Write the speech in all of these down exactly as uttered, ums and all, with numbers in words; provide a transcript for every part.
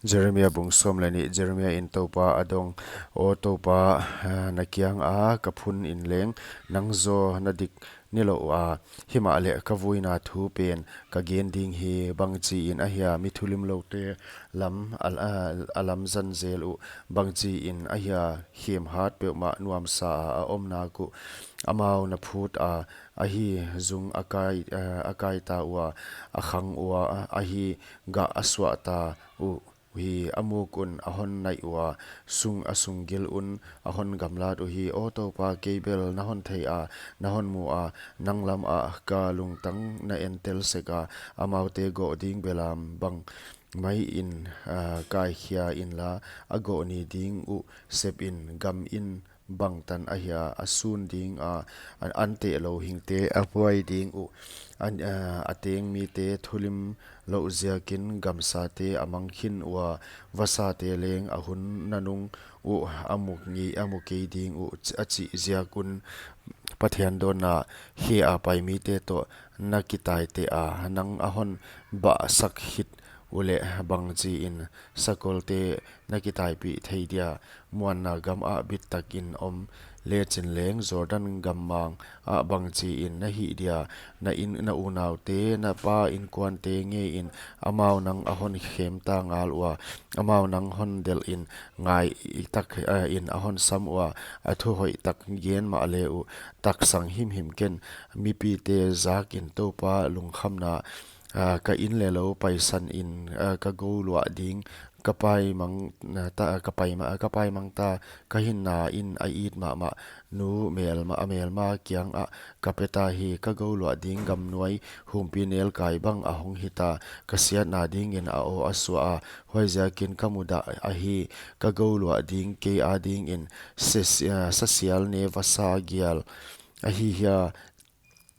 Jeremia bung sawm leh nih. Jeremia in Toupa a dong. Aw Toupa, ah, na kiang a ka phun in leng, nang zaw na dik nilouh a, himahleh ka vuina thu pen ka gen ding hi. Bangchi in ahia mi thulimloute lam a, a, a lamzang zel uh? Bangchi in ahia khemhat peuhmah nuamsa a, a om nak uh? Amau na phut a, ahi zung a kai, ah, a kai ta ua, a khang ua, ahi gah a suah ta uh hi. A muk un a hon naih ua, sung a sunggil un a hon gamlat uhi. Aw Toupa, kei bel na hon thei a, na hon mu a, nang lam ah ka lungtang na entel sek a. Amaute goh ding belam bang mai in, ah, kaikhia inla, a goh ni ding uh sep in. Gam in bangtan ahia a sun ding a, an, an tehlou hingte a puai ding uh? An, ah, a teng mite thulimlouh ziakin gamsate a mang khin ua, vasate leng a hun nanung uh a mu ngei, a mu kei ding uh, a chih ziak un. Pathian dawnna khe a pai mite toh na kitaiteh a, nang a hon bahsak khit uleh bangchi in sakolte na kitaipih thei dia? Muanna gam ah bit tak in om lechin leng, Jordan gammang ah bangchi in na hih dia? Na in, na unaute, na pa inkuante ngei in amau nang a hon khem ta ngal ua, amau nang hon delh in ngai tak, eh, in a hon sam ua, a thu hoih tak gen mahle uh taksang himhim ken. Mipite zak in Toupa lungkhamna, ah, ka in leh lou paisan in, ah, ka gouluah ding. Ka paimang, ah, ta, ka paima-, ka paimang ta, ka hinna in a it mahmah nu melma, a melma kiang ah ka pe ta hi. Ka gouluah ding gamnuai humpi nelkai bang a hong hita, ka siatna ding in a aw a suah a. Huaiziakin ka mudah ahi, ka gouluah ding kei a ding in, ses-, ah, sasial ne vasa gial ahi hia?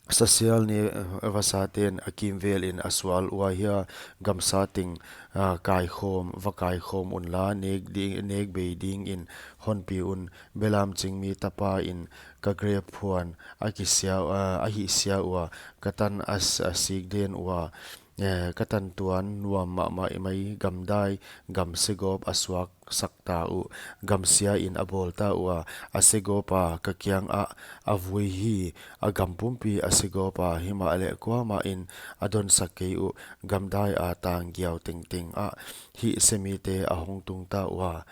Sasial ne, eh, vasaten a kimvel in a sual ua hia? Gamsa teng, ah, kaikhawm, va kaikhawm unla, nek ding, nek bei ding in honpi un. Belam chingmi tapa in ka grep phuan a kisia, ah, a hihsia ua, ka tan a s-, a sik den ua, eh, ka tan tuan nuam mahmah mai. Gamdai, gam segawp a suak sak ta uh, gamsia in a bawl ta ua, a segawp a ka kiang ah a vui hi. A gam pumpi a segawp a, himahleh kuamah in a donsak kei uh. Gamdai a tang giau tengteng ah hihse mite a hong tung ta ua,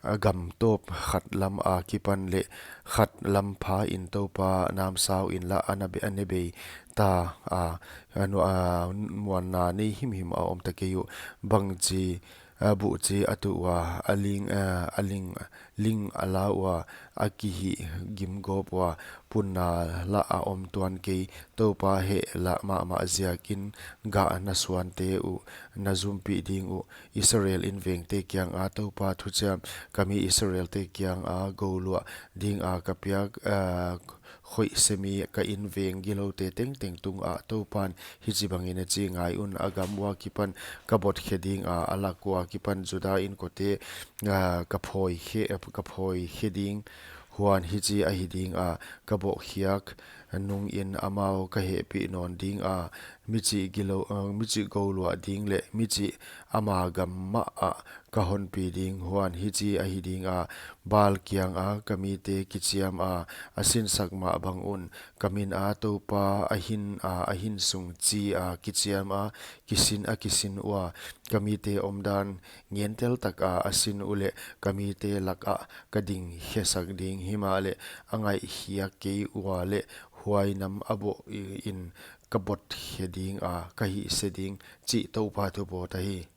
a gam tawp khat lam a kipan leh khat lam pha in Toupa namsau inla, a na be-, a ne bei ta a, a nu-, a muanna nei himhim a om ta kei uh. Bangchi, a buhchi a tuh ua, a ling, a, a ling, ling a la ua, a kihih gimgawp ua, punna lah a om tuan kei. Toupa heh lah mahmah ziakin gah na suante uh na zumpih ding uh. Israel invengte kiang a Toupa thuchiam, ka mi Israelte kiang a gouluah ding a ka piak, ah, khoih semi ka inveng giloute tengteng tung ah Toupan hichibangin a chi: Ngai un, a gam ua kipan ka bot khe ding a, a lak ua kipan Juda inkote, ah, ka phawi khe, ka phawi khe ding. Huan hichi ahi ding a, ka bohkhiak nungin amau ka hehpih nawn ding a, michih gilou, ah, michih gouluah ding leh michih ama gam mah ah ka honpi ding. Huan hichi ahi ding a, Baal kiang a ka mite kichiam a, a sinsak mah bang un, ka min a Toupa a hin a, a hin sung chi a kichiam a, kisin a kisin ua, ka mite omdan ngentel tak a a sin uleh, ka mite lak ah ka ding khesak ding. Himahleh a ngaihkhiak kei ua leh, huai nam a boh i-, in ka bot khe ding a, ka hihse ding, chih Toupa thu pawt ahi.